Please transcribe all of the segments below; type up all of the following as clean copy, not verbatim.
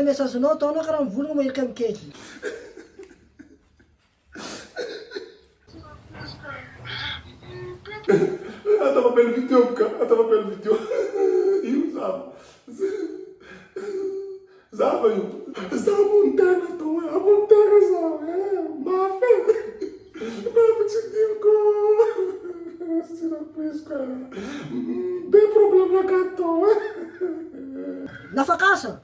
nahita message-nao tao anao karaha mivolagna maherika mikaiky. Atao appel vidéo boka, atao appel vidéo. Io zava. Zava io. Za ambony terre atao e, ambony terre za e. Mafy e. Mafy tsy diniko. Tsy nampoiziko e. Be problème nakahy tao e. Nafak'asa.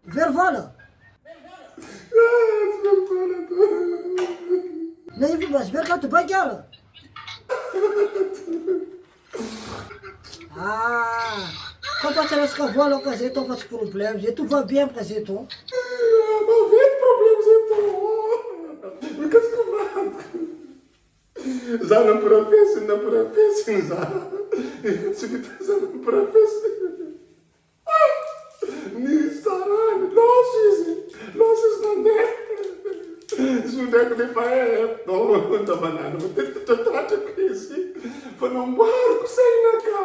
Very vola. Na io fomba azo very carte bancaire. Ah, ka fa tsy resaka vola ka zay tao fa tsy problème zay, tout va bien ka zay tao. Maventy problème zay tao. Mikasika vadiko. Za nampirafesiny, nampirafesiny za. Tsy vita za nampirafesiny. Nisarahany, lasa izy, lasa izy nandeha. Izy io ndraiky nefa eh, andavanandro matetika tratratrako izy fa namboariko saina ka.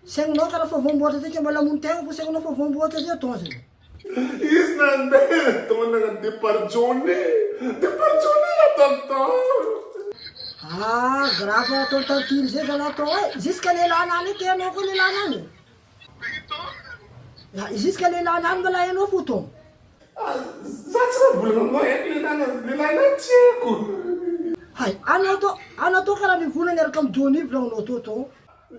Saigninao karaha fa voamboatra zay ke mba lamono-tegna fô saigninao fa voamboatra zay atao zay. Izy nandeha tonga nagnano départ Johnny, départ Johnny nataony tao. Ah grave ataony tantine zay zalahy tao eh, jusqu'à lehilahy nany eke anao koa lehilahy nany. Ya jusqu'à lehilahy nany mbola hainao fo tao. Ah za tsy raha volagna aminao haiko lehilahy nany, lehilahy nany tsy haiko. Hay, anao tao, anao tao karaha nivolagna niaraka amy Johnny volagninao tao tao.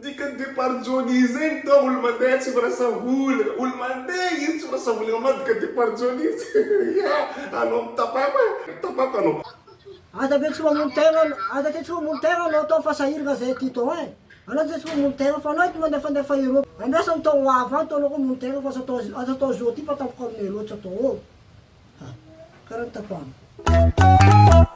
Dikany départ Johnny zegny tao olo mandeha tsy mirasa vola, olo mandeha izy tsy mirasa vola mamadika départ Johnny ya anao mitapako e, mitapako anao. Aza be tsy mamono tegna aza te tsy mamono tegna anao tao fa sahiragna zay aty tao ein! Anao te tsy mamono tegna fa anao eto mandefandefa Europe andraso am taogno ho avy any tao anao koa mamono tegna fa aza atao aza atao zo aty fa tampoka aminay loatra tao ô! Ha! Karaha ny tapahana.